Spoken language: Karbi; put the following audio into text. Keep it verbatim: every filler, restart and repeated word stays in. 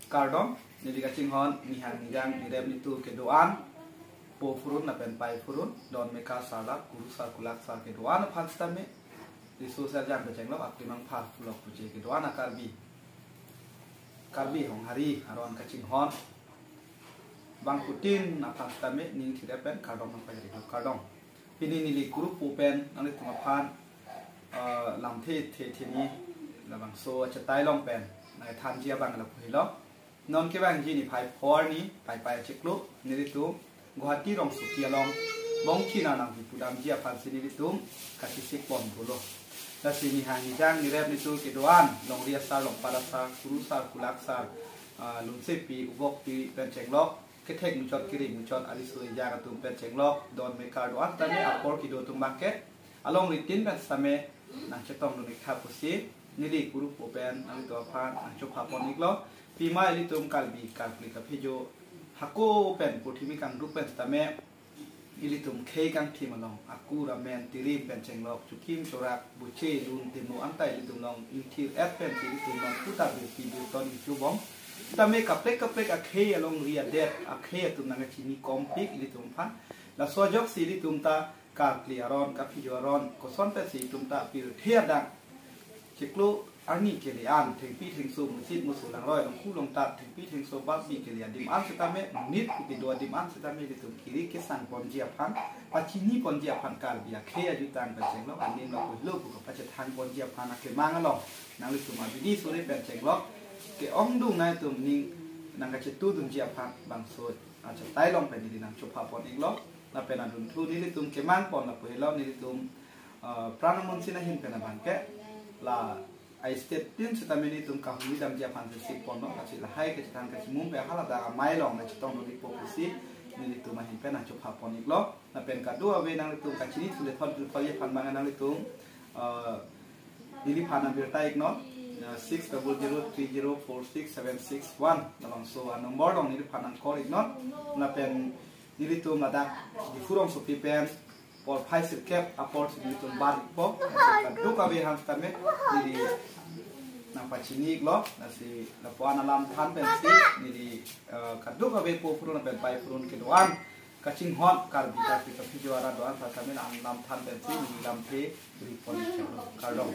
Kardom, neli kachinghon, nihang nijang, nirep nitu kedo-an, po phurun lapen pai phurun, don meka sarlak, kurusar kulaksar kedo-an aphan sitame, riso serjang pachenglok, aklimang pha pulok puche kedo-an a Karbi. Karbi Honghari aron kachinghon bangphutin aphan sitame ning thirep pen kardom nangpajirlo, kardom. Pini neli kurupo pen nanglitum aphan, eh, lamthe the the ni labangso achetai along pen nangthanji abang lapu helo. Non kevangji niphai phor ni Paipai achiklo, nelitum Guwahati rongsopi along bongchina nangpi pudamji aphansi nelitum kachesik pon pulo. Lasi nihang nijang, nirep nitu kedo-an, longri asar, longpat asar, kurusar kulaksar, ah, lunsepi ubokpi pen chenglok, kethek muchot kiri muchot ariso ejang atum pen chenglok, don meka do-an tame apor kedo atum abangke alongritin pen sitame nangchetongdun ik tha pusi neli kurupo pen nanglitum aphan nangchopha pon iklo. Pima ilitum Karbi Karkli kaphejo hako pen purthimi kangduk pen sitame ilitum khei kangthim along akur amen tirim pen chenglok, chukim chorak, buche lun timo anta ilitum along ingthir-et pensi ilitum along puta birpi birton ingchubom. Tame kaprek kaprek akhei alongri adet akhei atum nangkachini kompik ilitum aphan. Laso ajoksi ilitum ta Karkli aron, kaphejo aron, koson pensi itum ta pirthe adang chiklo arni kele-an, thengpi thengso, musit musu, langroi longku longtat, thengpi thengso, bapbi kele adim an sitame, nit kupi do adim an sitame ilitum kiri kesang ponji aphan, pachini ponji aphan Karbi akhei ajutang pen chenglok, anim lo pulo pu kapachethang ponji aphan akemang along nanglitum abidi sore pen chenglok ke-ongdung nangtum ning nangkachetudunji aphan bangso achetai along pen neli nangchopha pon iklo. Lapen adunthu nelitum kemang pon lapu helo, nelitum, eh, Pran Amonsing ahin pen abangke la a-state tin sitame nelitum kahumri damji aphan chesik ponlo, lasi lahai kachethan kachimum pen haladak amei along nangchetongdun ikpo pusi nelitum ahin pen nangchopha pon iklo. Lapen kadokave nanglitum kachini thule thon thule thon aphan abang nanglitum, eh, neliphan nang birta iknon, eh, six double zero three zero four six seven six one. Labangso a-number along neliphan nang call iknon. Lapen nelitum ladak Diphu rongsopi pen porphai sirkep apor si nelitum bar ikpo. Kadokave aphan sitame neli nangpachini iklo, lasi lapu-an alam than pensi neli, eh, kadokave po phurun lapen pai phurun kedo-an kachinghon Karbi Karkli kaphejo arat do-an aphan sitame alam than pensi neli lamthe ri pon iklo. Kardom.